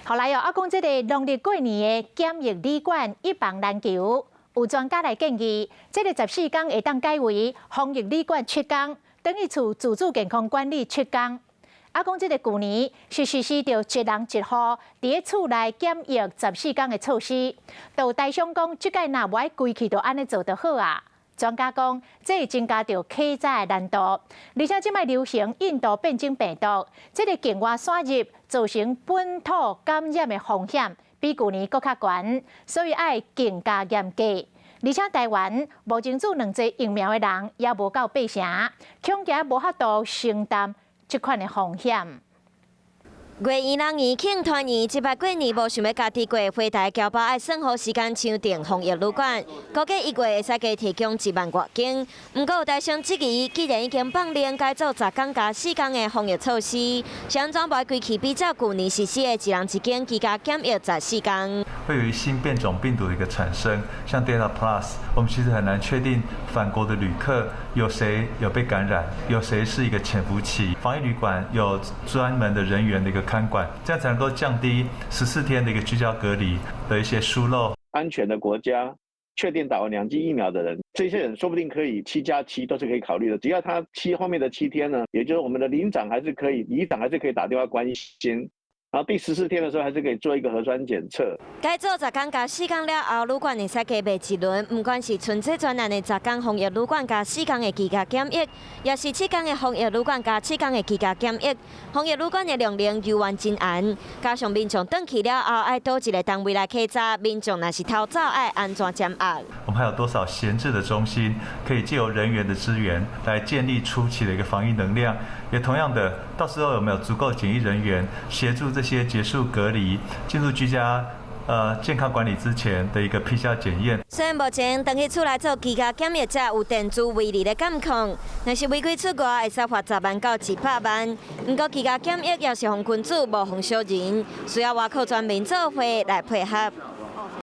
後來哦，啊講這个農曆過年的檢疫旅館一房難求，有專家來建議，這个十四工會當改為防疫旅館七工，轉去厝自主健康管理七工。啊，講這个舊年是實施著一人一戶佇咧厝內檢疫十四工的措施，就有台商講，這擺若無愛規氣就按呢做就好啊。專家講，這會增加著稽查的難度，而且這擺流行印度變種病毒，這个境外散入造成本土感染的風險比舊年閣較懸，所以愛更加嚴格。而且台灣目前注兩劑疫苗的人猶無夠八成，恐驚無法度承擔這款的風險。月圓人圓慶團圓，這擺過年無想欲家己過，回台僑胞愛算好時間搶訂防疫旅館，估計一月會使加提供1萬外間。毋過有台商質疑，既然已經放令改做10工加4工的防疫措施，是按怎無愛規氣比照舊年實施的一人一間居家檢疫十四工？會由於新變種病毒的一個產生，像 Delta Plus，我們其實很難確定返國的旅客有誰有被感染，有誰是一個潛伏期。防疫旅館有專門的人員的一個看管，這樣才能夠降低14天的一個居家隔離的一些疏漏。安全的國家，確定打完兩劑疫苗的人，這些人說不定可以7加7都是可以考慮的。只要他後面的7天呢，也就是我們的鄰長還是可以，里長還是可以打電話關心。然後第十四天的時候，還是可以做一個核酸檢測。改做10工加4工了後，旅館會使加賣一輪，毋管是春節專案的十工防疫旅館加四工的居家檢疫，抑是七工的防疫旅館加七工的居家檢疫。防疫旅館的量能猶原真懸，加上民眾轉去了後，愛佗一個單位來稽查，民眾若是偷走，愛按怎檢押？我們還有多少閒置的中心，可以借由人員的支援來建立初期的一個防疫能量？也同樣的，到時候有沒有足夠檢疫人員協助這些結束隔離、進入居家健康管理之前的一個 PCR 檢驗？雖然目前轉去厝內做居家檢疫者有電子圍籬的監控，若是違規出外，會使罰10萬到100萬。毋過居家檢疫猶是予君子，無予小人，需要外口全民做伙來配合。